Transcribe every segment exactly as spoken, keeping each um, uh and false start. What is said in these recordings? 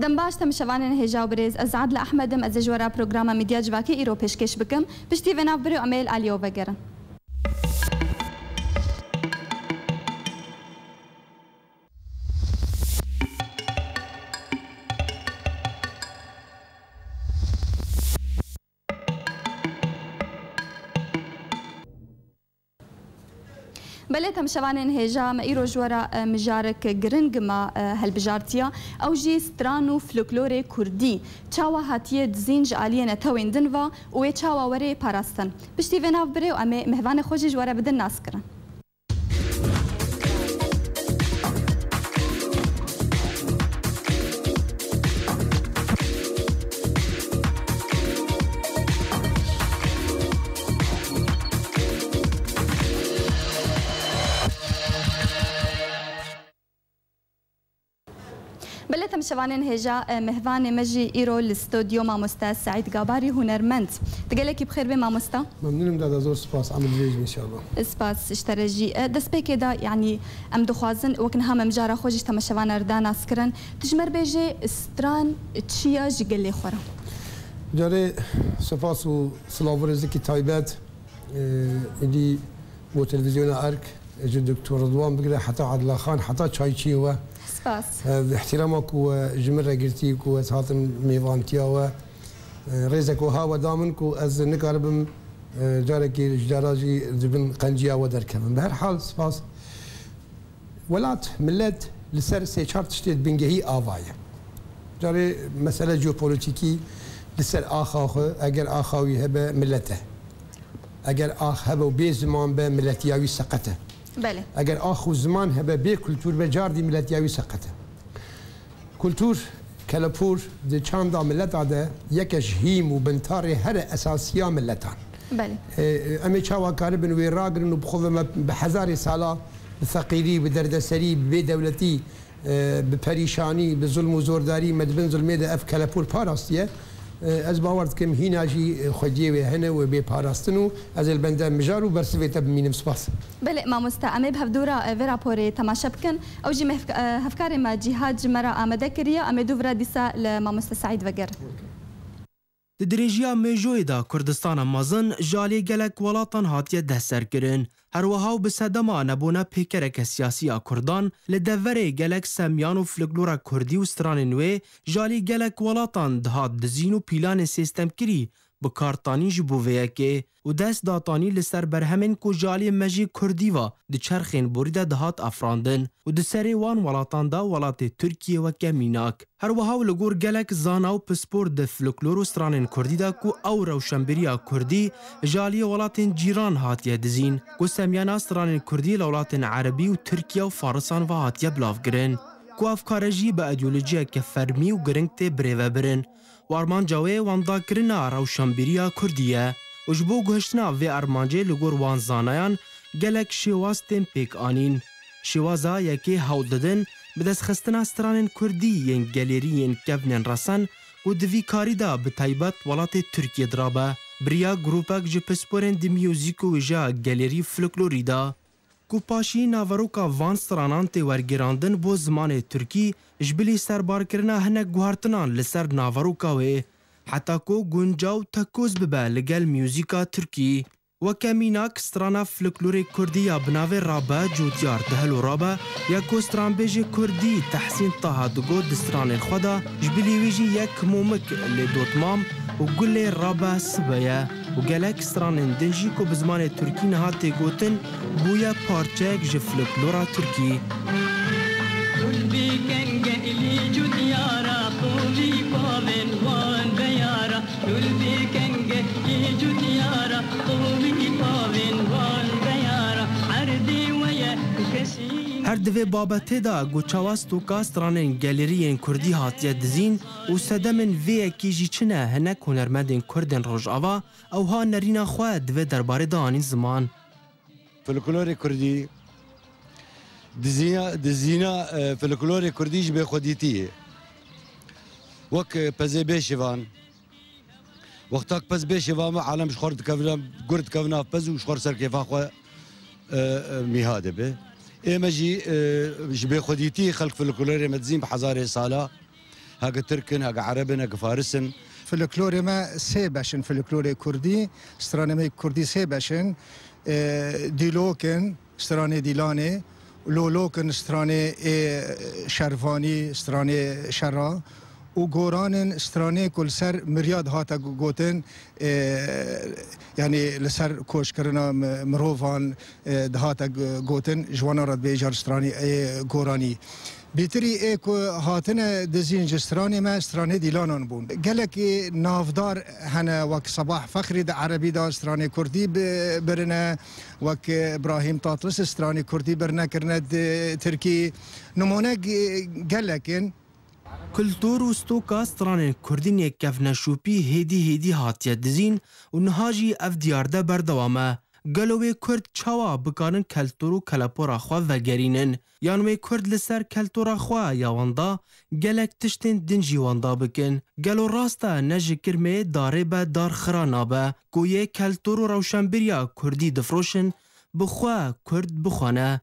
Dem baş, temaşevanên hêja û birêz, ez Adile Ehmed im, ez ê ji we re programa Medya Civakê îro pêşkêş bikim. Piştî vê navbirê û em ê li aliyê we vegerin. Belê, temaşevanên hêja me, îro ji we re, e, mijarek giring me, e, hilbijartiye. Ew jî stran û folklorê kurdî çawa hatiye dizîn ji aliyê netewên din ve û wê çawa were parastin. Piştî vê navbirê û em ê mêvanê xwe jî ji we re bidin naskirin. Belê, temaşevanên hêja, e, mêvanê me jî îro li stûdyo mamoste Seîd Gabarî, hunermend. Tu gelekî bi xêr bê, mamoste. Memnûn im dada, zor spas. Em li vê jî inşallah. Spas ji te re jî. E, destpêkê de, yanî, em dixwazin wek niha me mijara xwe jî ji temaşevanan re da naskirin. Tu ji me re bêjê stran çi ye ji gelê xwe re? Carê spas û silav û rêzekî taybet, e, êdî bo televîzyona Erk, ji Doktor Ridwan bigire heta Adila Xan, heta çayçiyê we. Spas. E, îhtîrama ku we ji min re girtî, ku ez hatim mêvantiya we. E, rêzek wiha we da min ku ez nikaribim, e, carekê ji dara jî di bin qenciya we derkevim. Bi her hal, spas. Welat, milet li ser sê çar tiştê bingehî ava ye. Carê mesele jeopolîtîkî li ser axa xwe, eger axa wî hebe, milet e. Eger ax hebe û bê ziman be, miletiya wî seqet e. Belê. Eger ax û ziman hebe, bê kultûr be, cardî miletiya wî seqet e. Kultûr, kelepûr di çanda mileta de yeke ji hîm û bintarê here esasiya miletan. Belê. E, e, em ê çawa karibin wê ragirin û bi xwe ve me bi hezarê sala bi feqîrî, bi derdeserî, bi bêdewletî, e, bi perîşanî, bi zulm û zordarî me di bin zulmê de ev kelepûr parastiye. E, ez bawer dikim hîna jî, e, xwediyê wê hene û wê bê parastin û ez ê li benda mijar û bersivê te bimînim. Spas. Belê mamoste, em ê bi hevdû re, e, vê raporê temaşe bikin. Ew jî me hevk-, e, hevkarê me Cîhad ji me re amade kiriye. Em ê dû vira dîsa li mamoste Seîd vegerin. Di dirêjiya mêjoyê de Kurdistana mezin ji aliyê gelek welatan hatiye destserkirin. Her wiha û bi sedema nebûna pêkereke siyasî ya Kurdan, li deverê gelek semiyan û folklora kurdî û stranên wê ji alî gelek welatan dihat dizîn û pîlanên sêstemkirî bi kar tanîn ji bo vê yekê û dest datanî li ser berhemên ku ji alî mejê kurdî ve di çerxên borî de dihat afirandin û di serê wan welatan de welatê Tirkiyê weke mînak. Her wiha û li gor gelek zana û pispor di folklor û stranên kurdî de ku ew rewşenbîriya kurdî ji aliyê welatên cîran hatiye dizîn, ku semiyana stranên kurdî li welatên erebî û Tirkiye û Farisan ve hatiye bilavkirin, ku ev kare jî bi îdeolojiyeke fermî û giring tê birêvebirin. Û armanca wê wendakirina rewşenbîriya kurdî ye û ji bo guhiştina vê armancê li gor wan zanayan gelek şêwaz tên pêk anîn. Şêwaza yekê hewl didin bi destxistina stranên kurdî yên gelêrî yên kevnên resen ku di vî karî de bi taybet welatê Tirkiyê dirabe bi riya grûpek ji pisporên di muzîk û wêjeya gelêrî folklorî de. Ku paşî naveroka van stranan tê wergêrandin bo zimanê tirkî, ji bilî serbarkirina hinek guhartinan li ser naveroka wê, heta ku guncaw tekoz bibe li gel muzîka tirkî. Weke mînak, strana folklorê kurdî ya bi navê Rabe Cotyar dihil û rabe, ya ku stranbêjê kurdî Tehsîn Taha digot di stranên xwe de, ji bilî wî jî yek mûmik lê dotmam û gulê rabe sibe ye û gelek stranên din jî ku bi zimanê tirkî niha tê gotin, bûye parçeyek ji folklora tirkî. Gul bi kengehî cûtyara, qûlî bavên wan beyara. Gul bi kengehî cûtyara, qûlî bavên wan beyara. Erdê we ye kesî. Her di vê babetê de ku çawa stoka stranên gelêrî yên kurdî hatiye dizîn û sedemên vê yekê jî çi ne, hinek hunermendên kurd ên Rojava ewha nerîna xwe di vê derbarê de anîn ziman. Folklorê kurdî, dizîna, dizîna, e, folklorê kurdî ji bêxwedîtî ye. Wek, e, pezê bêşivan. Wexta ku pez bêşivan be, alem ji xwe dikevin, gur dikevin nav pez û ji xwe ser kêfa xwe, e, e, mîha dibe. Ê me jî, e, ji bêxwedîtî xelk folklorê me dizîn bi hezarê sala. Heke Tirk in, heke Ereb in, heke Faris in. Folklorê me sê beş in, folklorê Kurdî, stranê me kurdî sê beş in. E, dîlok in, stranê dîlanê, lolok in, stranê ê şervanî, stranê şera û goran in, stranê ku li ser mirya dihate gotin, e, yanî li ser koçkirina mi-, mirovan, e, dihate g-, gotin, ji wana re dibêje stranî ê goranî. Bêtirî ê ku hatine dizîn ji stranê me, stranê dîlanan bûn. Gelekî navdar hene, wek Sabah Fexrî di erebî de stranê kurdî bi-, birine, wek Îbrahîm Tatlis stranê kurdî birine kirine di tirkî. Nimûne ge-, gelek in. Kultur û stoka stranên kurdî nêkevneşopî hêdî hêdî hatiye dizîn û niha jî ev diyarde berdewam e. Gelo wê kurd çawa bikarin keltur û kelepora xwe vegerînin? Yan wê kurd li ser keltura xwe ya wenda gelek tiştên din jî wenda bikin? Gelo rast e ne ji kirmê darê be dar xira nabe, ku yê keltur û rewşenbîriya kurdî difroşin, bi xwe kurd bixwane?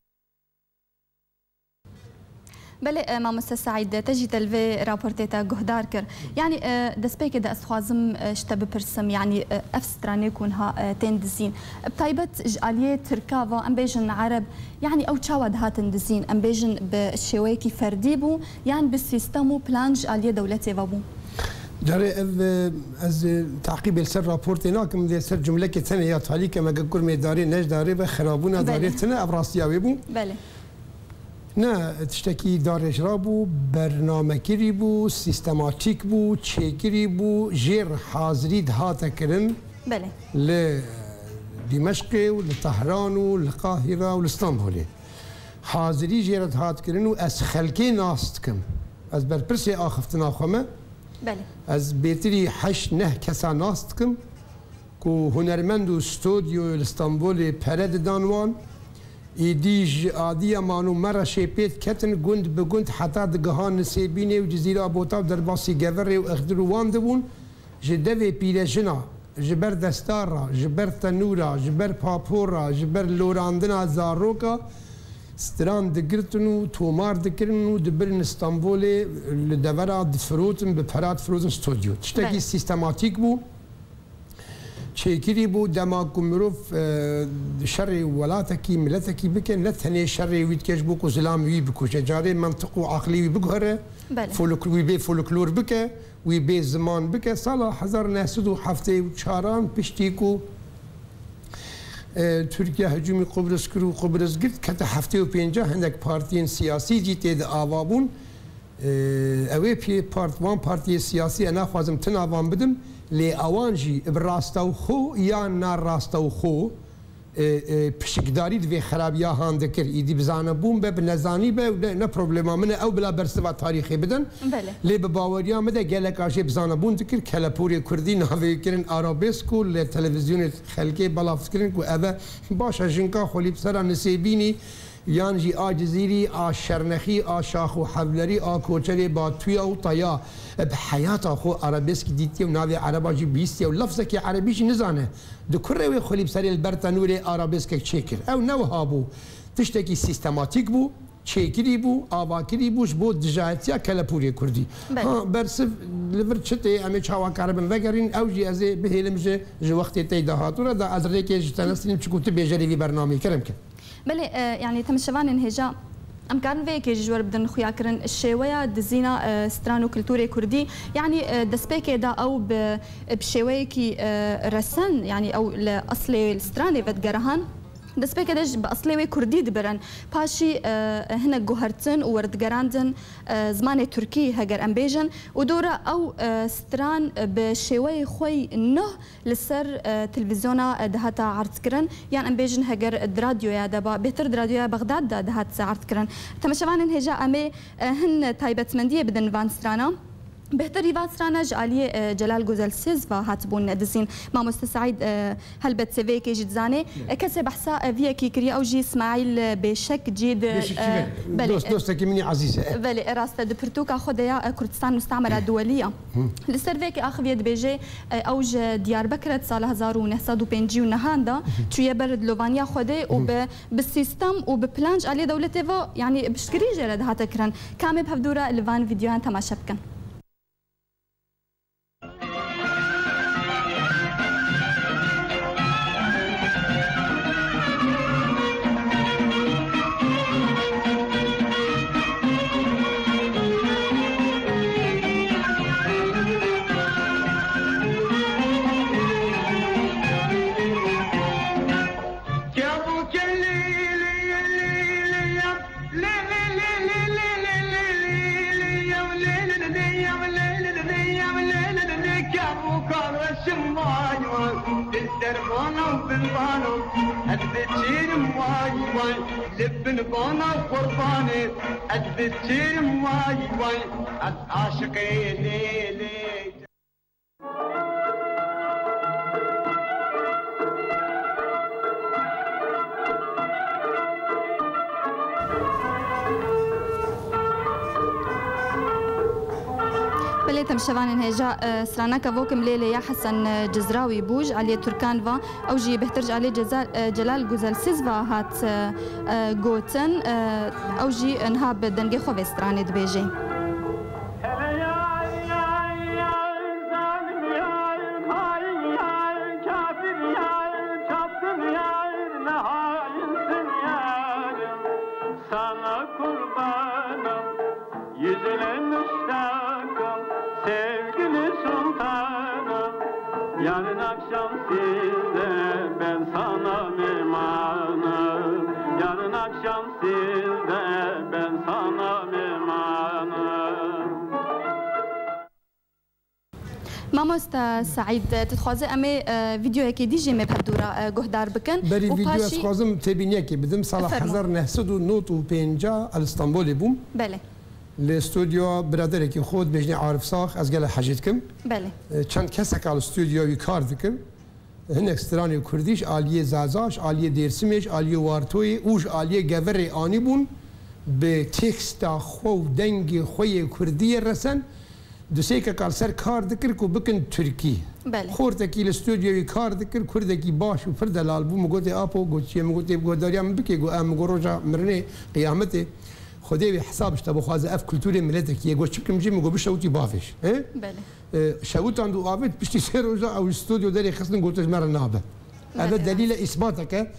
Belê, e, mamoste Seîd, te jî te li vê raportê te guhdar kir. Yanî, e, destpêkê de ez dixwazim, e, ji te bipirsim, yanî, e, ev stranê ku niha, e, tên dizîn, bi taybet ji aliyê Tirka ve, em bêjin Ereb, yanî ew çawa dihatin dizîn? Em bêjin bi şêweyekî ferdî bû, yan bi sîstem û plan ji aliyê dewletê ve bû? Carê ev, e, ez, e, teqîbê li ser raportê nakim, lê ser cumlekê tenê ya talî kem, eger kurmê darê ne ji darê be, xirabûna Belê. darê tine, ev rastiya wê bû. Belê. Ne tiştekî darêj rabû, bernamekirî bû, sîstematîk bû, çêkirî bû, jêr hazirî dihate kirin. Belê. Li Dîmeşqê û li Tehran û li Qahîra û li Stenbolê. Hazirî jê re dihat kirin û ez xelkê nas dikim. Ez berpirsê axiftina xwe me. Belê. Ez bêtirî heşt neh kesa nas dikim ku hunermend û stûdyoyê li Stenbolê pere didan wan. Êdî ji Adiyaman û Mereşê pê diketin, gund bi gund heta digihan Nisêbînê û Cizîra Bota û derbasî Geverê û Ixdir û wan dibûn. Ji devê pîrejina, ji ber destara, ji ber tenûra, ji ber papora, ji ber lorandina zaroka stran digirtin û tomar dikirin û dibirin Stenbolê, li devera difirotin, bi pera difirotin stûdyo. Tiştekî Belê. sîstematîk bû. Çêkirî bû, dema ku mirov, e, şerê welatekî, miletekî bike, ne tenê şerê wî dike ji bo ku zilam wî bikuje. Carê mentiq û aqlî wî biguhere, Belê. folk-, wî bê folklor bike, wî bê ziman bike. Sala hezar neh sed û heftê û çaran piştî ku, e, Tirkiye hicûmî Qubris kir û Qubris girt, kete heftê û pênca, hinek partiyên siyasî jî tê de ava bûn. Ew ê pê part-, wan partiyê siyasî, ez naxwazim ti navan bidim, lê ewan jî bi rastewxo yan narastewxo, e, e, pişikdarî di vê xerabiya han dikir. Îdî bi zanebûn be, bi nezanî be, ne, ne problema min e, ew bila bersiva tarîxê bidin. Belê. Lê bi baweriya min de geleka jê bi zanebûn dikir, kelepûrê kurdî navê kirin arabesk û li televîzyonê xelkê belav dikirin ku ev e. Baş e, jinka xwelî bi sera Nisêbînî, yan jî a Cizîrî, a Şernexî, a Şax û Hevlerî, a Koçerê Batuya û Taya bi heyata xwe arabesk dîtiye û navê ereba jî bihîstiye û lafzekî erebî jî nizane. Di kurê wê xwelî bi serê li ber tenûrê arabeskek çêkir. Ew ne wiha bû. Tiştekî sîstematîk bû, çêkirî bû, avakirî bû ji bo dijayetiya kelepûrê kurdî. Belê. Ha, bersiv li vir çi tê, em ê çawa karibin vegerîn, ew jî ez ê bihêlim ji, ji wextê tey dahatû re, da ez rêkê ji te nestînim, çiku tu bêjerê vî bernameyê. Kerem ke. Belê, e, yanî temeşevanên hêja, em karin vê yekê jî ji we re bidin xuyakirin, şêweya dizîna, e, stran û kultûrê kurdî, yanî, e, destpêkê de ew bi, bi şêweyekî, e, resen, yanî ew li eslê, li stranê vedigere han, destpêkê de ji, bi eslê wê kurdî dibirin. Paşî, e, hinek guhertin û werdigerandin, e, zimanê tirkî, heger em bêjin, û dora ew, e, stran, e, bi şêweyê xwe yî nuh, li ser, e, televîzyona, e, dihata erdkirin, yan em bêjin heger di radyoya de ba, bêhtir di radyoya Bexdad de dihat erdkirin. Temeşevanên hêja, em ê, e, hin taybetmendiyê bidin van strana. Bêhtirî van strana ji aliyê, e, Celal Gozel Sêz ve hatibûn dizîn. Mamoste Seîd, e, helbet sê vê yekê jî dizanê. Evet. E, kesê behsa, e, vî yekî kiriye, ew jî Îsmaîl, e, Bêşek cî di, Bêşek cî, e, belê. Belê, Dost, e, dostekî min î ezîz e. Belê, e, rast e. Di pirtûka xwe de ya, e, Kurdistan Mustamera Duweliya. Li ser vê yekê axivî dibêje, e, ew ji Diyarbekir e, di sala hezar û neh sed û pêncî û nehan de çûye ber dilovaniya Xwedê û bi, bi sîstem û bi plan ji aliyê dewletê ve, yanî piştgirî jê re dihate kirin. Ka em ê bi hevdû re li van vîdeoyan temaşe bikin. Bana û bilbano, ez diçêrim way way, li bin bana qurbanê, ez diçêrim way way, ez aşiqê lê lê. Belê, temşevanên hêja, e, straneka Vokim Lêlê ya Hesen, e, Cizrawî bû, ji aliyê Turkan va, ew jî bêhtir ji aliyê Ceza-, e, Celal Guzelsiz va hat, e, e, gotin, e, ew jî niha bi dengê xwe vê stranê dibêje. Sana kurbanım, yüzüne müştakım, sevgili sultanım. Yarın akşam sizde ben sana meymanım. Yarın akşam sizde ben sana meymanım. Mamoste Seîd, tu dixwaze em ê, e, vîdeoyekê dî jî me bi hevdû re, e, guhdar bikin Berî û vîdeo ez paşî dixwazim têbîniyekê bidim. Sala Fermo. hezar neh sed û nod û pêncî li Stenbolê bûm. Belê. Li stûdyoya biraderekî xwe dibêjinê Arif Sax, ez gelek hejî dikim. Belê. E, çend keseka li stûdyoya wî kar dikim. Hinek stranê kurdî ji aliyê Zaza, ji aliyê Dêrsimê, ji aliyê Wartoyê û ji aliyê Geverê anîbûn, bi teksta xwe û dengê xwe yê kurdî yê resen, du sê kekar ser kar dikir ku bikin tirkî. Belê. Xortekî li stûdyoyê kar dikir, kurdekî baş û pir delal bû. Min gotê, Apo, got, çi ye? Min gotê, guhdariya min bike. Got, em, min got, roja mirinê, qiyametê, Xwedê wê hesab ji te bixwaze, ev kulturê miletekî ye. Got, çi bikim jî? Min got, bişewitî bavêj. He? Belê. E, şewitand û avêt, piştî sê roja ew ji stûdyo derê xistin, got, ji me re nabe. Eve Belê, delîle rast. îsbatek e.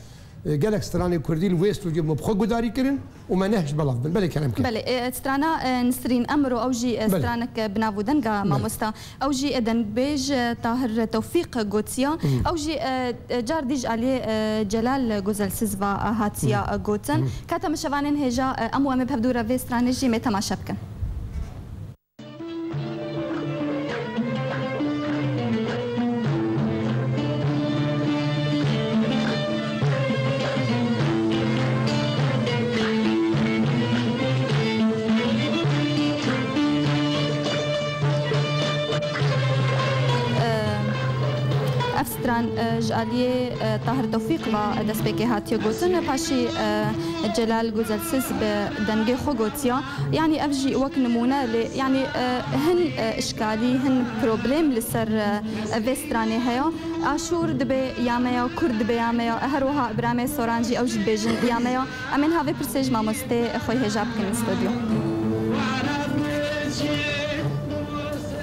E, gelek stranê kurdî li wê stûdyo me bi xwe gudarî kirin û me nehişt belav bin. Belê, kerem ke. Belê, e, strana, e, Nisrîn Emro, ew jî, e, Belê. stranek, e, bi nav û denga Belê. mamosta. Ew jî, e, dengbêj, e, Tahir Tewfîq gotiya. Hı. Ew jî, e, e, car dî ji aliyê, e, Celal Guzelsiz va, e, hatiya, Hı. e, gotin. Hı. Ka temaşevanên hêja, e, em û em ê bi hevdû re vê stranê jî mê temaşe bikin. Ev stran, e, ji aliyê, e, Tahir Tewfîq ve destpêkê hatiye gotin, paşî, e, Celal Guzelsiz bi dengê xwe gotiya. Yanî ev jî wek nimûne, lê yanî, e, hin, e, işkalî, hin problem li ser, e, vê stranê heye. Aşûr dibe ya me ya, Kurd dibe ya me ya, her wiha biramê Soran jî ew jî dibêjin ya me ya. Em ê niha vê pirsê ji mamostê xwe hêja bikin li stûdyo.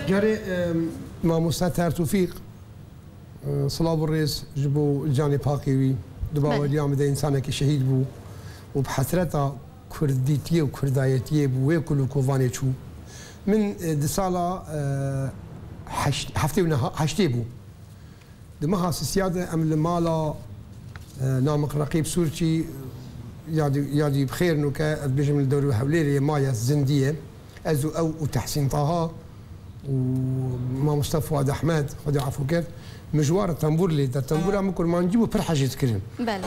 Carê, em, mamosta Tahir Tewfîq, e, silav û rêz ji bo canê pakê wî. Di Belê. baweriya min de însanekî şehîd bû û bi hesreta kurdîtiyê û kurdayetiyê bi wê kul û kovanê çû. Min, e, di sala, e, heşt-, heftê û neh-, heştê bû. Di meha sisiya de em li mala, e, Namik Reqîb Sûrçî, yadî, yadî bi xêr nûke, ez bêjim li dewr û hewlêrê ye, maye, zindî ye. Ez û ew û Tehsîn Taha û mamoste Fuad Ehmed, Xwedê afû kir, min ji wan re tembûr lê da. Tembûra min kurmancî bû, pir hejî dikirin. Belê.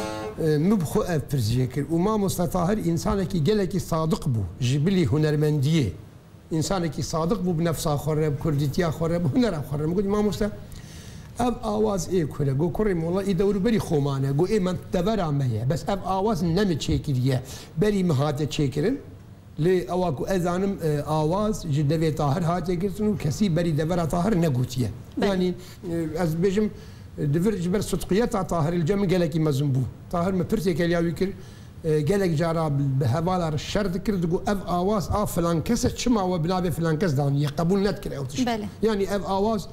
E, min bi xwe ev pirs jê kir. Û mamoste Tahir însanekî gelekî sadiq bû ji bilî hunermendiyê. Însanekî sadiq bû bi nefsa xwe re, bi kurdîtiya xwe re, bi hunera xwe re. Min got, mamoste, ev awaz ê ku re? Got, kurê min, wela ê dewrûberî xwe mane. Got, ê me devera me ye. Bes ev awaz ne min çêkiriye. Berî min hate çêkirin. Lê ewa ku ez zanim, e, awaz ji devê Tahir hatiye girtin û kesî berî devera Tahir negotiye. Belê. Yanî, e, ez dibêjim, e, di vir ji ber sidqiyeta Tahirê li cem min gelekî mezin bû. Tahir min pirsê keliya wî kir, e, gelek cara bi hevala re şer dikir, digot, ev awaz a filan kes e, çima we bi navê filan kes daniye, qebûl nedikir ew tişt. Belê. Yanî ev awaz,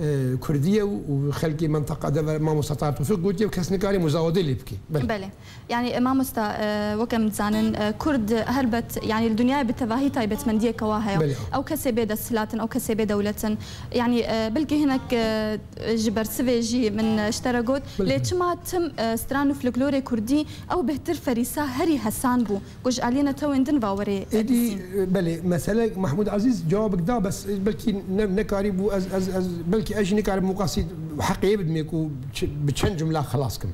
e, kurdî ye û, û xelkê menteqa dever mamosta Tahir Tewfîq gotiye û kes nikare muzawedê lê bike. Belê. Belê. Yanî, e, mamosta, e, wek em dizanin, e, Kurd helbet, yanî li dinyayê bi tevahî taybetmendiyeke wa heye. Belê. Ew kesê bê desthilat in, ew kesê bê dewlet in. Yanî, e, belkî hinek, e, ji bersivê jî min, e, ji te re got. Belê. Lê çima tim, e, stran û folklorê kurdî ew bêhtir ferîsa herî hesan bû ku ji aliyê netewên din ve were, e, Êdî, dîsîn? e, belê, mesele Mehmûd Ezîz cewabek da, bes, e, belkî ne, nekarîbû ez, ez, ez, belkî Ki ez jî nikarim muqasî heqê bidim ku ç-, bi çend cumla xelas kim.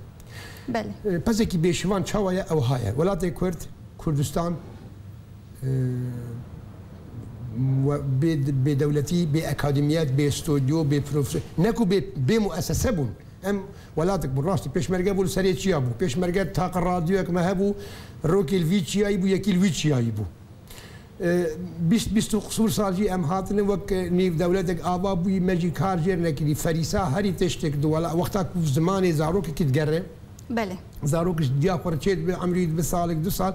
Belê. E, pesekî bêşivan çawa ye, ew ha ye. Welatê Kurd, Kurdistan, e, we-, bê, bê dewletî, bê akademiyet, bê stodyo, bê profesor, ne ku bê, bê muessese bûn. Em welatek bûn, rastî pêşmerge bû, li serê çiya bû. Pêşmerge taqe radyoyek me hebû, rokê li vî çiyayî bû, yekî li wî çiyayî bû. E, bîst, bîst û qisûr sal jî em hatine wek, e, nîv dewletek ava bûyî, me jî kar jêr nekirî. Ferîsa herî tiştek di wela-, wexta ku zimanê zarokekî digere, Belê. Zarok ji diya xwe re çê dibe, emrî dibe salek, du sal,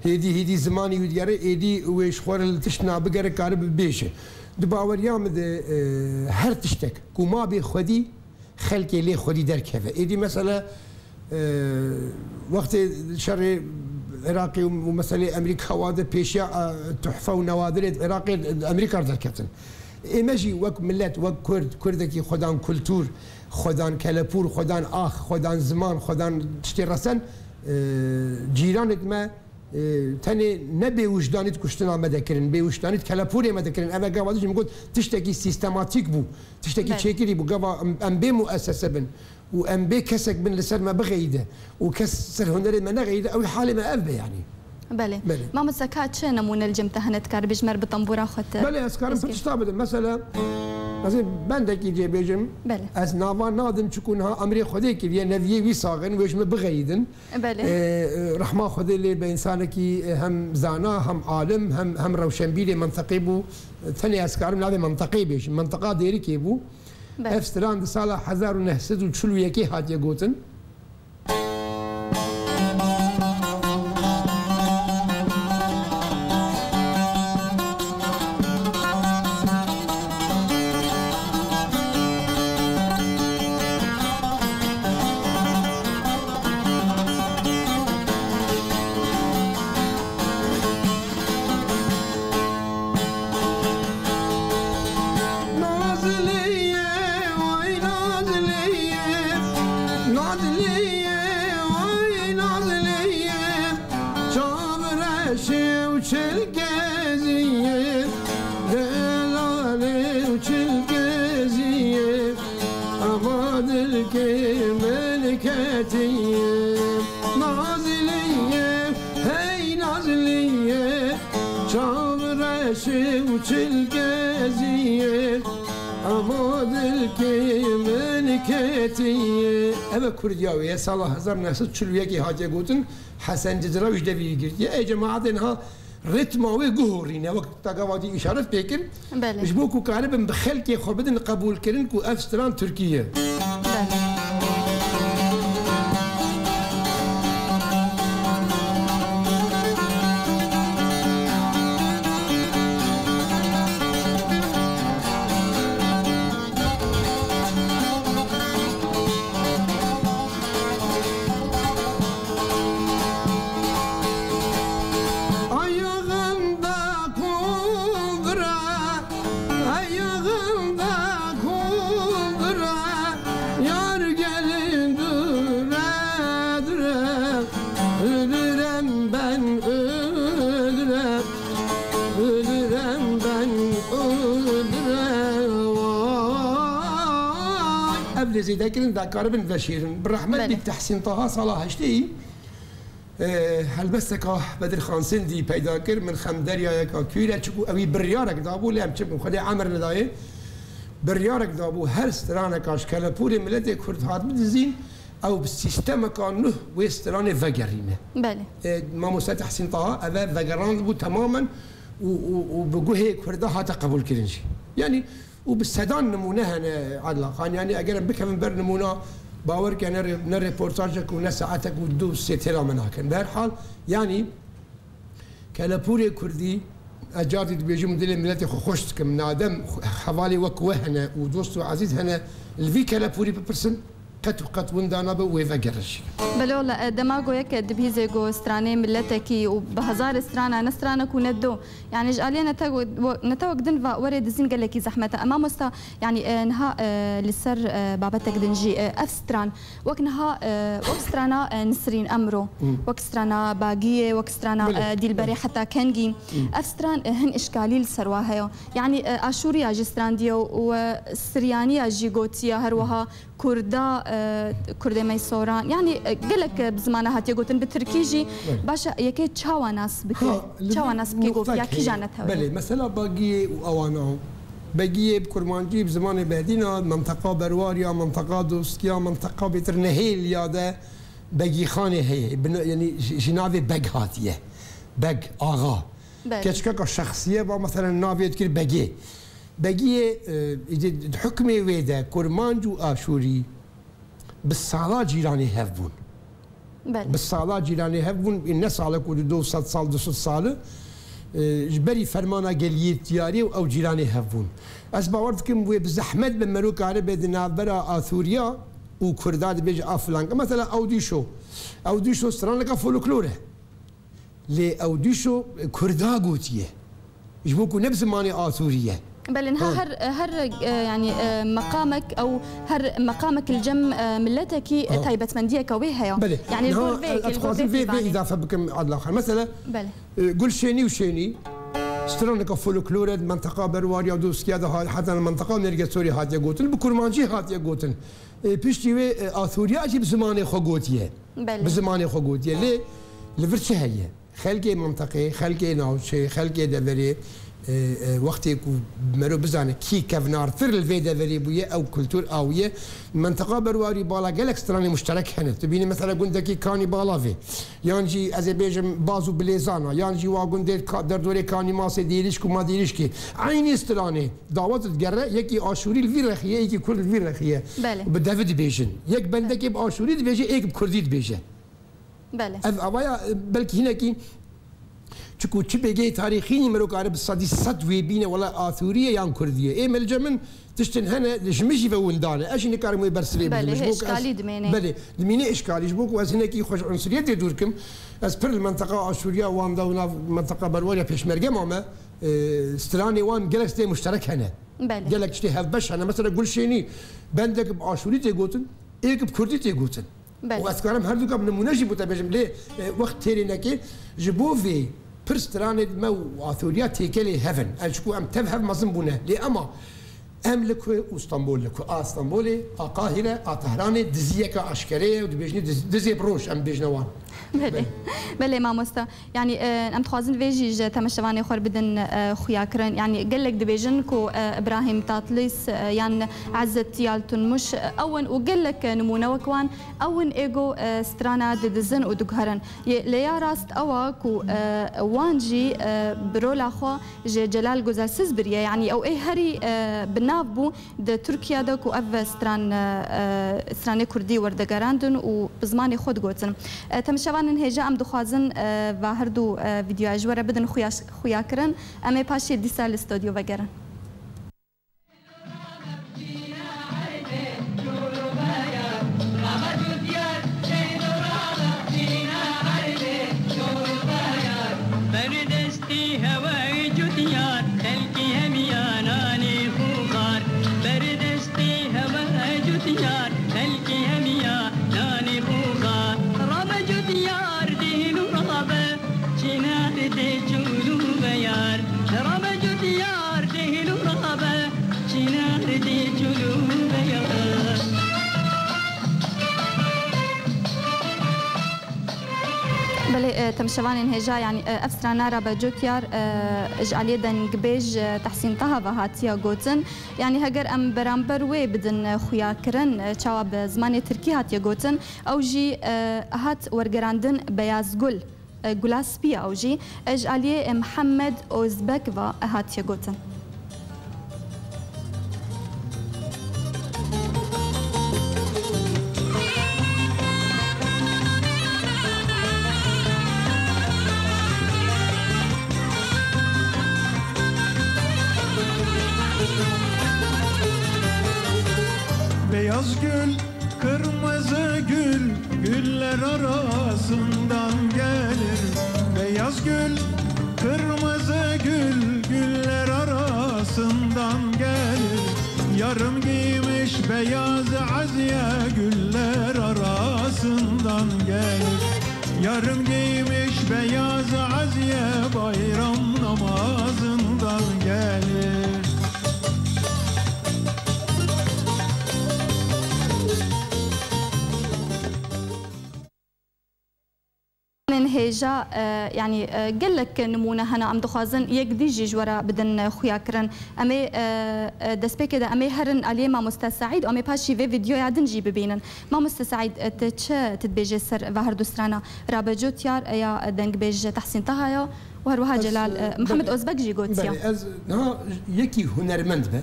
hêdî, hêdî zimanî wî digere, êdî wê ji xwe re li tişt na bigere, karibe bibêje. Di baweriya min de, e, her tiştek ku ma bê xwedî, xelkê lê xwedî derkeve. Êdî mesela, e, wextê şerê Iraqê û, û meselê Amerîka wa de pêşiya, e, tuhfe û newadirê Iraqê Amerîka derketin. Ê me jî wek milet, wek Kurd, Kurdekî xwedan kultûr, xwedan kelepûr, xwedan ax, xwedan ziman, xwedan tiştê resen, e, cîranêt me, e, tenê ne bê wijdanî di kuştina me de kirin, bê wijdanî di kelepûrê me de kirin. Eve gava dijî min got, tiştekî sîstematîk bû, tiştekî Belê. çêkirî bû. Gava em, em bê muessese bin û em bê kesek bin li ser me bixeyide û kes ser hunerê me nexeyide, ew halê me ev be yanî. Belê. Belê. Mamoste, ka çi nemûne li cem te hene, dikarî bêjî me re bi tembûra xwe te Belê, ez karim pir tişta bidim. Mesela, ez ê bendekî cê bêjim. Belê. Ez nava nadim, çiku niha emrê Xwedê kiriye, neviyê wî sax in, wê ji min bixeyidin. Belê. E, e, rehma Xwedê lê be, însanekî, e, hem zana, hem alim, hem, hem rewşenbîrê menteqê bû. Tenê ez karim navê menteqê bêjim. Menteqa Dêrikê bû. Belê. Ev stran di sala hezar û neh sed û çil û yekê hatiye gotin. Nazlıye, vay Nazlıye, Nazlıye, vay Nazlıye. Çavreşê û çil geziye, delalê û çil geziye, ama dilkê min ketiye. Nazlıye, hey Nazlıye, çavreşê û çil geziye, ama dilkê min ketiye. Eve Kurdiya wê ye, sala hezar neh sed çil û yekê hatiye gotin. Hesen Ciciraw ji devî girtiye. Ê cemaetê niha ritma wê guhorîne. Wek te gava dî îşaret pê kir. Belê. Ji bo ku karibin bi xelkê xwe bidin qebûlkirin ku ev stran Tirkî ye. Belê. Ayağında kundura, ayağında kundura, yar gelin dure dure, ölürem ben ölürem, ölürem ben ölürem. Vay. Ev lê zêdekirin dakaribin veşêrin. Bi rehmet Belê. bî Tehsîn Taha sala heştê yî, e, helbesteka Bedir Xan Sindî peyda kir. Min xem deryayeka kûr e, çiku ewî biryarek dabû, lê em çi bikin, Xwedê emir nedayê. Biryarek dabû, her straneka ji kelepûrê miletê Kurd hat bidizîn, ew bi sîstemeka nuh wê stranê vegerîne. Belê. E, Mamoste Tehsîn Taha eve vegerandibû temamen û, û, û bi guhê Kurda hate qebûlkirin jî. Yanî, û bi sedan nimûne hene Adil Xan. Yanî eger em bikevin ber nimûna, bawer ke ne rê-, ne rêportajek û ne saetek û du sê têra me nakin. Bi her hal, yanî kelepûrê Kurdî, ez car dî dibêjim û dilê miletê xwe xweş dikim. Nadem hevalê wek we hene û dost û ezîz hene, li vî kelepûrî bipirsin. qet û qet winda nabe û wê vegere jî. Belê wele, e, dema ku yek dibihîzê ku stranê miletekî û bi hezarê strana, ne strana ku ne do, yani ji aliyê netewek, netewek din va werê dizîn gelekî zehmet e. E, mamosta, yani, e, niha, e, li ser, e, babetek din jî, e, ev stran, wek niha, e, wek strana, e, Nisrîn Emro, Hmm. wek strana Bagiyê, wek strana, Belê. e, Dîlberê heta Kengî, Hmm. ev stran, e, hin îşkalî li ser wa heye. Yani, e, Aşûriya jî strandiye û, e, Siryaniya jî gotiye her wiha. Kurda, e, Kurdê me soran, yani, e, gelek, e, bi zimana hatiye gotin, bi tirkî jî. Evet. Baş e, yekê çawa nas bike? Ha, li Çawa vî nas bike, gotiya noktek kîjan heye. Netewe? Belê, mesela Bagiyê û ewana. Begiyê bi kurmancî, bi zimanê Behdîna, menteqa Berwariya, menteqa Dostiya, menteqa bêtir Nehêliya de Begîxanê heye. Bi ne-, yani ji, ji navê Beg hatiye. Beg, axa. Belê. Keçikeka şexsiye ba, mesela navê dikir Begê. Begiyê, e, di, di hukmê wê de kurmanc û aşûrî bi sala cîranê hev bûn. Belê. Bi sala cîranê hev bûn, ne sala ku di du sed sal, du sed sal, e, ji berî fermana geliyê tiyarê û ew cîranê hev bûn. Ez bawer dikim wê bi zehmet be mero karibe di navbera Asûriya û Kurda dibêje a filan. Mesela Ewdîşo. Ewdîşo straneka folklor e. Lê ew dîşo Kurda gotiye. Ji bo ku ne bi zimanê Asûrî ye. Belê, niha Ha. her, her, e, yani, e, meqamek ew her meqamek li cem, e, miletekî, e, Ha. taybetmendiyeke wê heye. Belê. Yani, Niha gor vê ez, ez yekê, gor dixwazim vê vê, vê îdafe bikim Adla Xan. Mesela, Belê. e, Gulşênî û Şênî, straneke folklor e, menteqa Berwariya Dostiya de ha-, heta menteqa Mêrgesorê hatiye gotin, bi kurmancî hatiye gotin. E, piştî wê, e, Asûriya jî bi zimanê xwe gotiye. Belê. Bi zimanê xwe gotiye. Lê li vir çi heye? Xelkê menteqê, xelkê navçê, xelkê deverê, e, e, wextê ku mero bizane kî kevnartir li vê deverê bûye, ew kultur a wî ye. Menteqa Berwarî Bala gelek stranê muşterek hene. Tu bînî mesela gundekî Kanî Balavê, yan jî ez ê bêjim Baz û Bilêzana, yan jî wa gundê ka-, derdorê Kanî Masê, Dêrîşk û Madêrîşkê. Eynî stranê dawet digere, yekî Aşûrî li vî rexî ye, yekî Kurd li vî rexî ye. Belê. Bi devi dibêjin. Yek bendekê bi Aşûrî dibêje, êk bi Kurdî dibêje. Belê. Ev avaya, e, belkî hinekî, çiku çi belgeyê tarîxî nî mero kare bi sedî sed wê bîne, wela Asûrî ye yan Kurdî ye. Ê me li cem min tiştin hene, ji min jî ve windan e. Ez jî nikarim wê bersivê bidim. Belê, Ji bo hê ku ez, îşkalî dimêne. Belê, dimîne îşkalî. Ji bo ku ez hinekî xwe ji unsuriyetê dûr kim, ez pir li menteqa Aşûriya wan de û nav menteqa Berwariya Pêşmerge mame, e, stranê wan gelek stê muşterek hene. Belê. Gelek tiştê hevbeş hene. Mesela Gulşênî, bendek bi Aşûrî tê gotin, êk bi Kurdî tê gotin. Belê. Û ez karim her duka bi nimûne jî bo te bêjim, lê, e, wext têrê neke, ji bo vê pir stranê me û Asûriya têkelê hev in. Em çiku em tev hev mezin bûne. Lê ema em li ku û Stenbol li ku, a Stenbolê, a Qahîre, a Tehranê diziyeke aşkere ye û dibêjinê diz-, dizê bi roj em dibêjine wan. Belê. Belê. Belê mamosta. Yani, e, em dixwazin vê jî ji temaşevanê xwe bidin, e, xuyakirin. Yani, gelek dibêjin ku, e, Îbrahîm Tatlîs, e, yan Ezzet Yaltunmuş, e, ew in û gelek, e, nimûne wek wan, ew in ê ku, e, strana didizin û diguherin. Yê, lê ya rast ew a ku, e, wan jî, e, bi rola xwe ji Celal Gozelsiz biriye. Yani, ew ê herî, e, bi nav bû. Di Tirkiye de ku ev stran, e, e, stranê kurdî werdigerandin û bi zimanê xwe digotin. E, temaşevanên hêja em dixwazin, e, va her du, e, vîdeoya ji we re bidin xuya-, xuyakirin. Em ê paşê dîsa li stodyo vegerin. Ber destê hewe cût yar, xelkê hemiya nanê xwe xwar. Ber destê hewe cût yar, xelkê hemiya nanê xwe xwar. Rabe cût yar, dêl û rabe, çênerdê çûl û beyar. Rabe cût yar, dêl û rabe, çênerdê çûl û beyar. Belê, e, temaşevanên hêja, yanî, e, ev strana Rabe Cotyar, e, ji aliyê dengbêj, e, Tehsîn Taha ve hatiye gotin. Yanî heger em beramber wê bidin, e, xuyakirin, e, çawa bi zimanê tirkî hatiye gotin, ew jî, e, hat wergerandin Beyaz Gul, e, Gula Spî ya ew jî, e, ji aliyê, e, Mihemed Ozbek ve, e, hatiye gotin. Beyaz gül, kırmızı Güller arasından gelir beyaz gül, kırmızı gül, güller arasından gelir. Yarım giymiş beyaz aziye, güller arasından gelir. Yarım giymiş beyaz aziye, bayram namazından gelir. Hêja, e, yanî, e, gelek nimûne hene, em dixwazin yek dî jî ji we re bidin, e, xuyakirin. Em ê, e, e, destpêkê de em ê herin aliyê mamoste Seîd û em ê paşî vê vîdeoya din jî bibînin. Mamoste Seîd, e, tu çi tu dibêjê ser ve her du strana? Rabe Cotyar ya dengbêj Tehsîn Taha ya û her wiha Ez, Celal, e, e, Mihemed belê. Ozbek jî gotiya. Belê, ez niha yekî hunermend be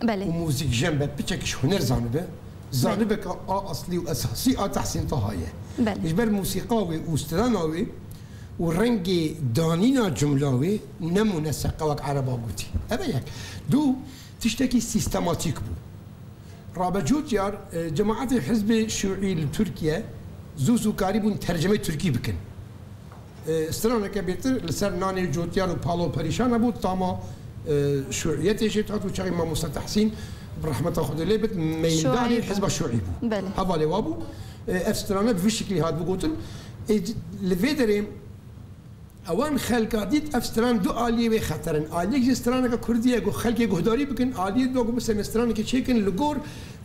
Belê. û muzîkjen be, piçek ji huner zanibe, Belê. zanibe ka a eslî û esasî a Tehsîn Taha ye. Belê. Ji ber musîqa wê û strana wê û rengê danîna cumla wê nemûne seqe wek ereba gotî. Ev e yek. Du, tiştekî sîstematîk bû. Rabe Cotyar, e, cemaetê Hizbê Şûî li Tirkiye zû zû karîbûn tercimeyê Tirkî bikin. E, straneke bêtir li ser nanê Cotyar û Palo Perîşan hebû, tama, e, şûîyetê jê dihat û çaxê mamoste Tehsîn, bi rehmeta Xwedê lê bit, meyildarê Şûî bû. Hizba Şûî bû. Belê. Hevalê wa bû. E, ev strane bi vî şiklî hat bigotin. E, c-, li vê derê ewan xelka dît, ev stran du aliyê wê xeter in. Aliyek jî straneke kurdî ye, ku xelkê guhdarî bikin. Aliyê do ku biserin stranekê çêkin, li gor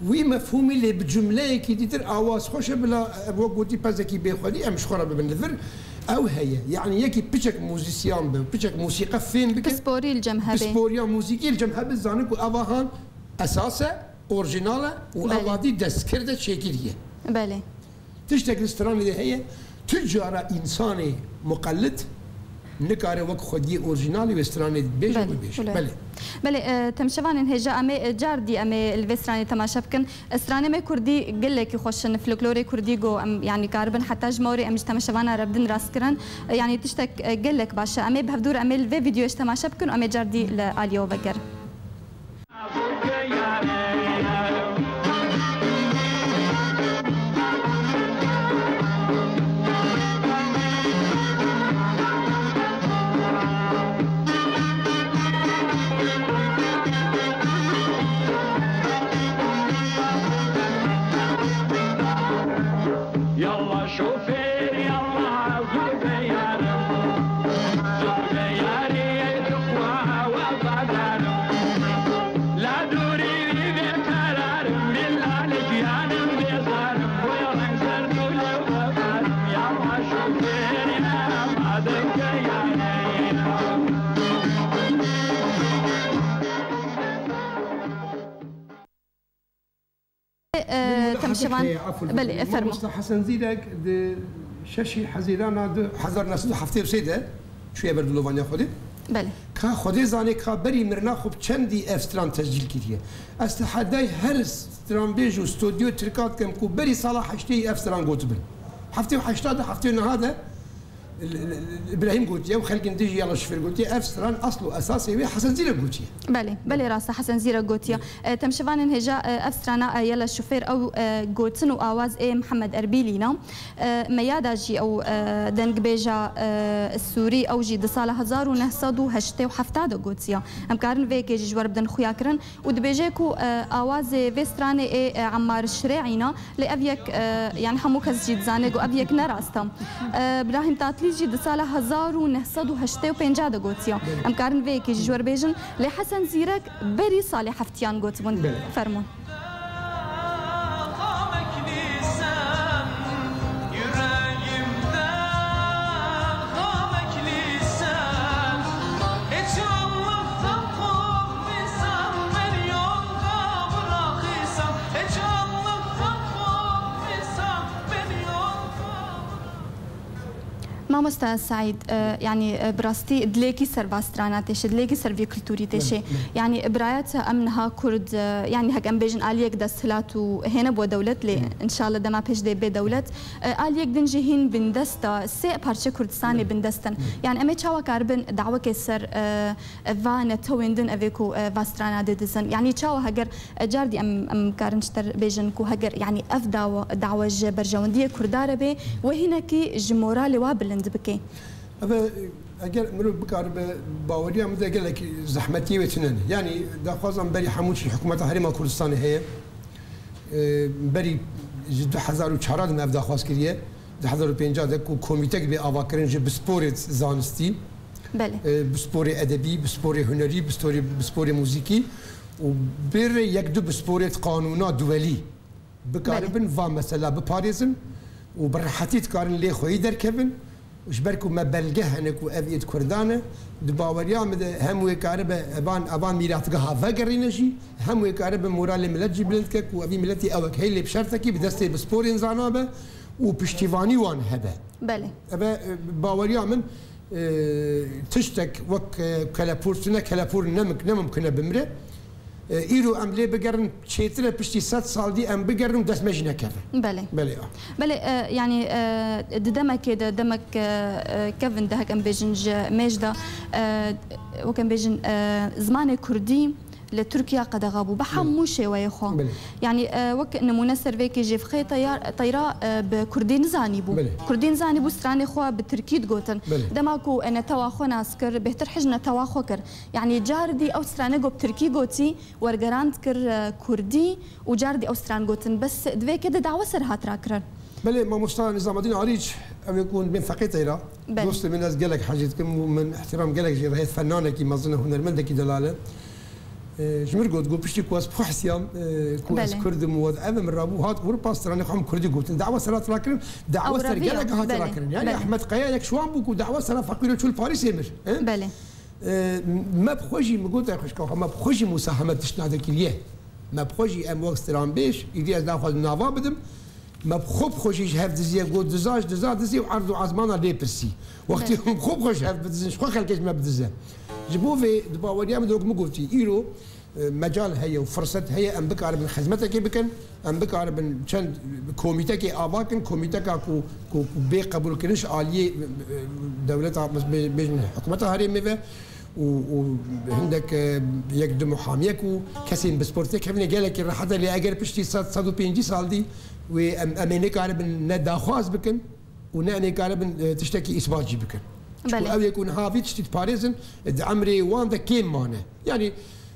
wî mefhûmî lê bi cumleyekî dîtir awaz xweş e, bila ev wek gotî pezekî bêxwedî em ji xwe re bibin li vir. Ew heye. Yanî yekî piçek muzîsyan be, piçek muzîqe fêm bike. Pisporî li cem hebe. Pisporiya muzîkî li cem hebe, zanin ku eva han esas e, orjînal e û Belê. eva dî destkirde çêkirî ye. Belê. Tiştek li stranê de heye, tu cara însanê muqellit nikare wek xwediyê orjînalê wê stranê bêje Belê, û bêje. belê. Belê. Belê, e, temşevanên hêja em ê, e, car dî em ê li vê stranê temaşe bikin. Stranê me kurdî gelekî xweş in, folklorê kurdî go em, yanî, karibin heta ji morê em ji temşevana re bidin rastkirin. E, yanî tiştek, e, gelek baş e. Em ê bi hevdû re em ê li vê vîdeoyê jî temaşe bikin û em ê car dî li aliyê we vegerin. Yalla şoför, yalla zûr be yarim. Zûr be yarî, ey tuqwa we badarim. La dûrî wî bê qerarim, bî lale giyanim bêzarim. Boya reng ser tu lew bekarim. Yalla şoför, yalla denge yarî. E, Min wila temşivan. Hebe heye, afû Belê, dikim. Fermo. Mamosta Hesen Zîrek di şeşî Hezîrana du hezar neh sed û heftê û sê de çûye ber dilovaniya Xwedê. Belê. Ka Xwedê zanê ka berî mirina xwe bi çendî ev stran tescîl kiriye. Ez tehedayê her stranbêj û stûdyo tirka dikim ku berî sala heştê ev stran gotibin. Heftê û heşta de, heftê û neha de Îbrahîm gotiye û xelkên din jî ya li şifir gotiye, ev stran asl û esasê wê Hesen Zîrek gotiye. Belê, belê rast e, Hesen Zîrek gotiye. E, temşivanên hêja, e, ev strana, e, ya li şifir ew, e, gotin û awaz ê Mihemed Erbîlî ne. E, me yada jî ew, e, dengbêja, e, Sûrî, ew jî di sala hezar û neh sed û heştê û heft de gotiye. Em karin vê yekê jî ji we re bidin xuya kirin. Û dibêje ku, e, awazê vê stranê ê, e, Emmar Şirê'î ne, lê ev yek, e, yani hemû kes jî dizane ku ev yek ne rast e. E, Brahîm Tatlî jî di sala hezar û neh sed û heştê û pênc de gotiye. Em karin vê yekê jî ji we re bêjin, lê Hesen Zîrek berî salê heftiyan gotibûn. Belê. Fermûn. Mamosta Seîd, e, yanî, e, bi rastî dilêkî ser va strana têşe, dilêkî ser vî kulturî têşe. Belê, belê. Yanî, bi raya te em niha Kurd, e, yanî hek em bêjin aliyek desthilat û hêne bo dewlet, lê Hı. inşallah dema pêş dê bê dewlet. E, aliyek din jî hîn bindest e, sê parçe Kurdistanê Belê. bindest in. Belê. Yanî em ê çawa karibin dawekê ser, e, va netewên din evê ku, e, va strana dê dizin? Yanî çawa heger, e, cardî em, em karin ji te bêjin ku heger, yanî ev dawa, dawa ji berjewendiyê Kurda re bê, we hinekî ji moralê wa bilind bike? Ev, e, eger mirov bikaribe, baweriya min de gelek zehmetiyê wê tune ne. Yanî daxwazan berî hemû çî hikûmeta Herêma Kurdistanê heye. E, berî ji du hezar û çar de me ev daxwaz kiriye. Du hezar û pênc de ku komîtek bê avakirin ji bisporê zanistî, Belê. e, bisporê edebî, bisporê hunerî, bisporê, bisporê muzîkî û bêrê yek du bisporê qanûna duwelî bikaribin Belê. va mesela biparêzin û bi rehetî dikarin lê xweyî derkevin. Û ji ber ku me belge hene ku ev êd Kurdan e, di baweriya min de hem wê karibe evan, evan mîratgeha vegerîne jî, hem wê karibe moralê milet jî bilind ke ku evî miletî ewek hey lê bi şertekî bi destê bisporên zana be û piştîvanî wan hebe. Belê. Eve, e, baweriya min, e, tiştek wek, e, kelepûr tune, kelepûr nemik-, nemimkune bimre. E, îro em lê bigerin, çêtir e piştî sed sal dî em bigerin û dest me jî nekeve. Belê. Belê, ya. Belê, e, yanî, e, di demekê de, demek, e, e, kevin de, hek em bêjin ji mêj de, e, wek em bêjin, e, zimanê kurdî li Tirkiye qedexa bû, bi Belê. hemû şêweyê xwe. Belê. Yanî, e, wek nimûne ser vê kê Jêfxê Teyar-, Teyra, e, bi kurdî nizanî bû. Belê. Kurdî nizanî bû, stranê xwe bi tirkî digotin. Belê. Dema ku, e, netewa xwe nas kir, bêhtir hij netewa xwe kir. Yanî cardî ew strane ku bi tirkî gotî, wergerand kir, e, kurdî û cardî ew stran gotin. Bes di vê kê de dawa ser hat rakirin. Belê, mamosta Nizamedîn Arîç, ew ê ku hûn bên Feqê Teyra, Belê. dostê min, ez gelek hecî dikim û min îhtîram gelek jê re heye, fenanekî mezin e, hunermendekî delal e. E, ji mir got, got, piştî ku ez bi xwe hesiyam, e, ku ez Belê. Kurd im û ev min rabû, hat Ewropa, stranê xwe em kurdî gotin. Dawa ser hat rakirin, dawa Ew ser revî ye. gelek hat Belê. rakirin. Yani Belê. Ehmed Kaya yek ji wan bû ku dawa ser Feqîr û Çûl Parîsê mir. He? Belê. E, me bi xwe jî, min got, ey xwişka xwe, me bi xwe jî musahemet tiştna de kiriye. Me bi xwe jî, em wek stranbêj, îdî ez naxwazim nava bidim, me bi xwe, bi xwe jî ji hev diziye, got, diza ji diza dizî û erd û ezmana lê pirsî. Wextê Belê. hûn bi xwe, bi xwe ji hev bidizin, ji xwe xelkê ji me bidize. Ji bo vê, di baweriya min de wek min gotî, îro, e, mecal heye û firset heye em bikaribin xizmetekê bikin, em bikaribin çend komîtekê ava kin, komîteka ku, ku, ku bê qebûlkirin ji aliyê, e, dewleta, bê-, bêjin hikûmeta herêmê ve û, û hindek, e, yek du muhamiyek û kesên bispor têkevine gelekî rehet e, lê eger piştî sed, sed û pêncî sal dî wê em, em ê nekaribin ne daxwaz bikin û ne em ê karibin, e, tiştekî îsbat jî bikin. Çku Belê. ew yek û niha vî tiştî diparêzin, e, di emrê wan de kêm mane. Yanî,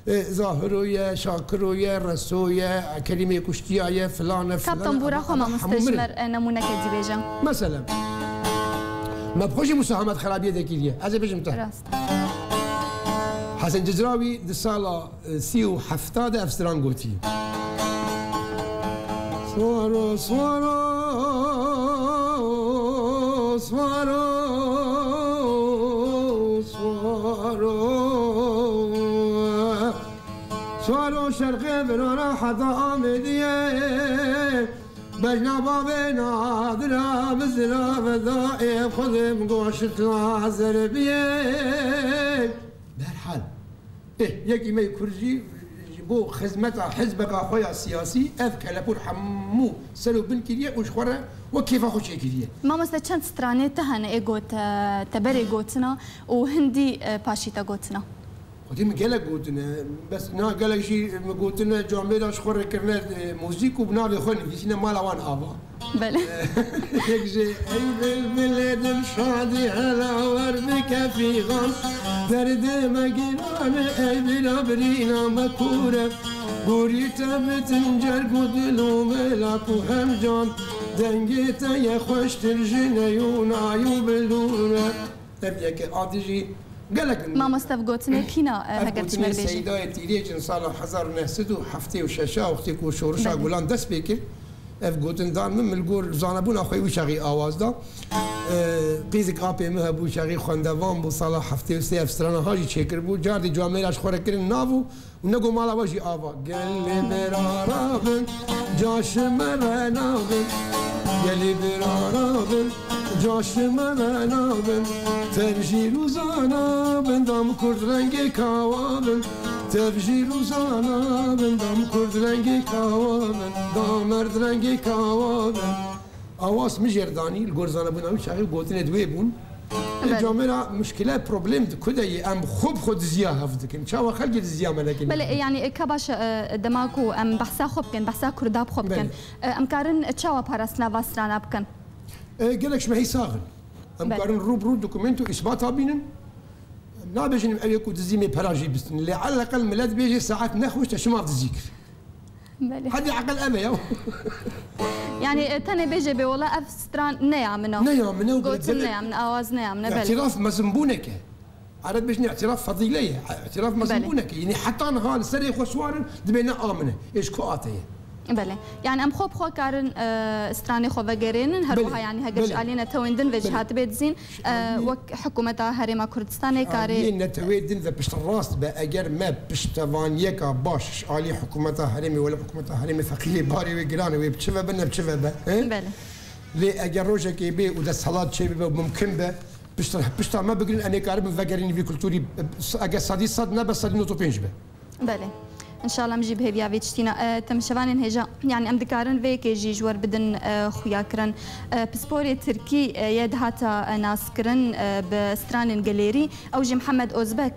e, Zahiro ye, Şakiro ye, Reso ye, Kerîmê Kuştiya ye, filan e, Ka filan e, tembûra ama, xwe ama mamoste hemû ji min e. mer, e, nemûneke dî bêje. Mesela, me bi xwe jî musahemet xerabiyê de kiriye. Ez ê bêjim te. Rast. Hesen Cizrawî di sala, e, sî û hefta de ev stran gotî. Swaro, swaro, swaro, swaro. Swaro şerqê virana heta Amêdiyê. Bejna bavê Nadira bizira veda ê xwedê min goşit la zerbiyê. Berhal. Eh, yekî me yê Kurd jî ji bo xizmeta hizbeka xwe ya siyasî ev kelepûr hemû ser û bin kiriye û ji xwe re wek kêfa xwe çêkiriye. Mamoste, çend stranê te hene ê got, e, te berê gotina û hindî, e, paşî te gotina? Xwedî min gelek gotine, bes na gelek jî min gotine, camêra ji xwe re kirine, e, muzîk û bi navê xwe nivîsîne, mala wan ava. Belê. Yek jî, ey bilbilê dil şadî hela wer bike fîxan, derdê me giran e, ey bila birîna me kûr e. Gorî te bitin cerg û dil û melak û hemcan, dengê te ye xweştir ji neyû nay û bildûr e. Ev yeke a dijî gelek in. Mamoste, ev gotinê kîna, e, Ev heger gotinê çimer bêjî? Seydayê Tîrêcin sala hezar û neh sed û heftê û şeş a, wextê ku şorişa Belê. Gulan dest pê kir, ev gotin dan min, min li gor zanebûna xwe wî çaxî awaz da. E, qîzik apê min hebû, çaxî xwendevan bû, sala heftê û sê ev strana ha jî çêkiribû. Cardî camêra ji xwe re kirin nav û û nego mala we jî ava. Gelê berara bin, caşi me re nabin. Gelê berara bin, Caşime ve nabin, tev jî rûzana bin, dam kurd rengê kawa bin. Tev jî rûzana bin, dam kurd rengê kawa bin, dam merd rengê kawa bin. Awas mijêr danî, li gor zanebûna wî çaxê gotinê di wê bûn. Belê. Camêra muşkile, problem di ku de ye, em xwe bi xwe diziya hev dikin. Çawa xelkê diziya me nekin? Belê, e, yanî, e, ka baş e, e, dema ku em behsa xwe bikin, behsa kurda bi xwe bikin, Belê. e, em karin çawa parastina va strana bikin? E, gelek ji me hî sax in. Em Belê. karin rû bi rû dokumento îsbata bînin. Nabêjin em ew ê ku dizî me pera jî bistin. Lê eleqel milet bêje saet nexweş te şima dizî kir. Belê. Hadi eqel ev e ya. Yanî, e, tenê bêje bê wela ev stran ne ya min e. Ne ya min e û Gotin belê. ne ya min, awaz ne ya min e, belê. Îtiraf mezinbûnek e. Ereb bêjin îtiraf fedîle ye. Îtiraf Belê. mezinbûnek e. Yanî heta niha li serê xwe siwar in, dibê ne a min e. Ê ji ku ate ye? Belê. Yanî em xwe bi xwe karin, e, stranê xwe vegerênin. Her Belê. wiha yanî heger ji Belê. alî netewên din ve jî Belê. hatibê dizîn, e, Aliyê wek hikûmeta Herêma Kurdistanê karê Aliyê netewê din ve piştrast be, eger me piştevaniyeka baş ji alî hikûmeta herêmê, wele hikûmeta herêmê feqîrê barê wê giran e, wê bi çi ve be, ne bi çi ve be, he? Belê. Lê eger rojekê bê û desthilat çê bibe û mumkin be, pişta, pişta me bigirin, em ê karibin vegerîn vî kulturî, eger sedî sed nebe, sedî nod û pênc be. Belê. Înşallah em jî bi hêviya vê tiştî ne. E, temaşevanên hêja, yanî em dikarin vê yekê jî ji we re bidin, e, xuyakirin. E, pisporê tirkî, e, yê dihata, e, naskirin, e, bi stranên gelêrî, ew jî Mihemed Ozbek,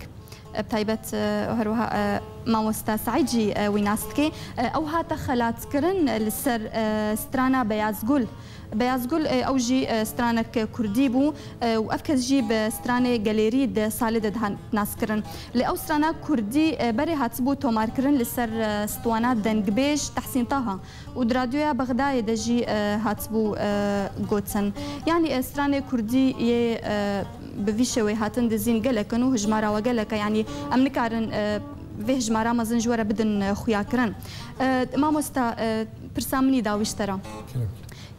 e, bi taybet, e, û her wiha, e, mamosta Seîd jî, e, wî nas dike. E, ew hate xelatkirin, e, li ser, e, strana Beyazgul. Beyazgul, e, ew jî, e, stranek kurdî bû, e, û ev kes jî bi stranê gelêrî di salê de dihat naskirin. Lê ew strana kurdî, e, berê hatibû tomarkirin li ser, e, stwana dengbêj Tehsîn Taha û di radyoya Bexdayê de jî, e, hatibû, e, gotin. Yanî, e, stranê kurdî yê, e, bi vî şêweyê hatin dizîn gelek in û hijmara we gelek e. Yanî, em nikarin, e, vê hijmara mezin ji we re bidin, e, xuyakirin. E, mamosta, e, pirsa min î da wî ji te re. Kerem.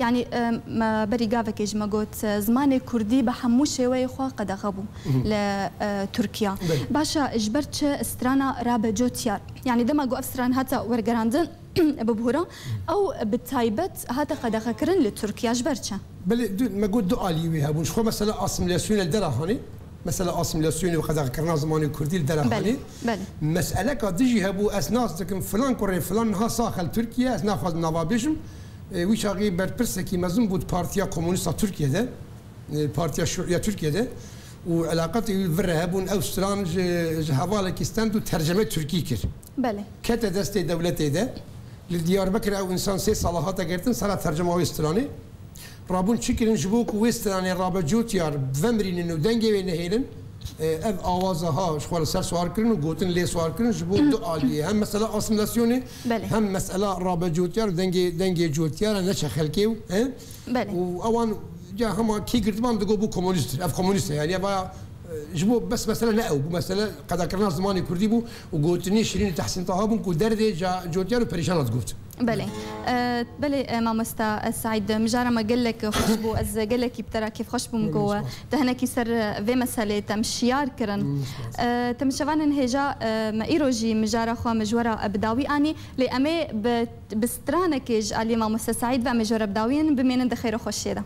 Yanî, e, me berî gavekê ji me got, e, zimanê kurdî bi hemû şêweyê xwe qedexe bû Mhm. li, e, Tirkiya. Belê. Başa, ji ber çi strana Rabe Cotyar? Yanî, dema ku ev stran hate wergerandin, bibûra, ew bi taybet hate qedexekirin li Tirkiya. Ji ber çi? Belê, du, me got du alî wî hebûn. Ji xwe mesela asîmîlasyonê li dera hanê, mesela asîmîlasyonê û qedexekirina zimanê kurdî li dera Belê, hanê. belê. Meseleka dijî hebû, ez nas dikim, filan kurê filan niha sax e li Tirkiye, ez naxwazim nava bêjim. E, wî çaxî berpirsekî mezin bû di Partiya Komûnîst a Tirkiye de, e, Partiya Şuiya Tirkiye de û eleqetê wî vir re hebûn. Ew stran ji, ji hevalekî stend û tercemê tirkî kir. Belê. Kete destê dewletê de. Li Diyarbekir ew însan sê sala hate girtin sera tercema wê stranê. Rabûn çi kirin ji bo ku wê stranê Rabe Cotyar vemirînin û dengê wê nehêlin, e, ev awaza ha ji xwe li ser siwar kirin û gotin lê siwar kirin ji bo du aliyê. Hem mesela asîmîlasyonê, Belê. hem mesela Rabe Cotyar û dengê, dengê Cotyar e, neçe xelkê û, he? Belê. Û ewan ya hema kî girtiban digo bû komûnîst, ev komûnîst e. Yanî ev aya, e, ji bo bes mesele ne ew bû, mesele qedakirina zimanê kurdî bû û gotinê şirînê Tehsîn Taha bûn ku derdê ca Cotyar û perîşana digot. Belê. E, belê, e, mamosta, e, Seîd, mijara me gelek xweş bû. Ez gelekî bi te re kêfxweş bûm Gelek ku, e, spas. te hinekî ser, e, vê meselê te min şiyar kirin. Hmm, spas. E, temaşevanên hêja, e, me îro jî mijara xwe me ji we re, e, bi dawî anî, lê em ê bi, bi stranekê ji alî mamosta Seîd ve em ê ji we re bi dawî in, bimênin di xêr û xweşiyê de.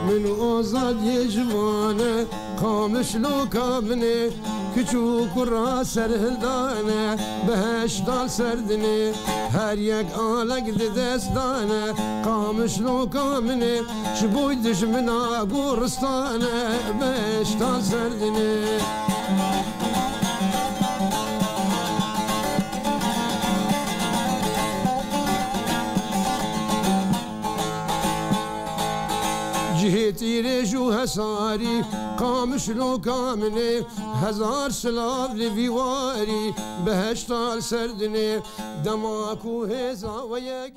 Min û azadiyê ji van e, Qamişloka min ê, kiç û kura serhildane, beheşta li ser dinê, her yek alek di dest dane. Qamişloka min ê, ji bo dijmina goristane, beheşta li ser dinê. Cihê tîrêj û hesarî, Qamişloka min ê, hezar silav li vî warî, beheşta li ser dinê, dema ku hêza we yek.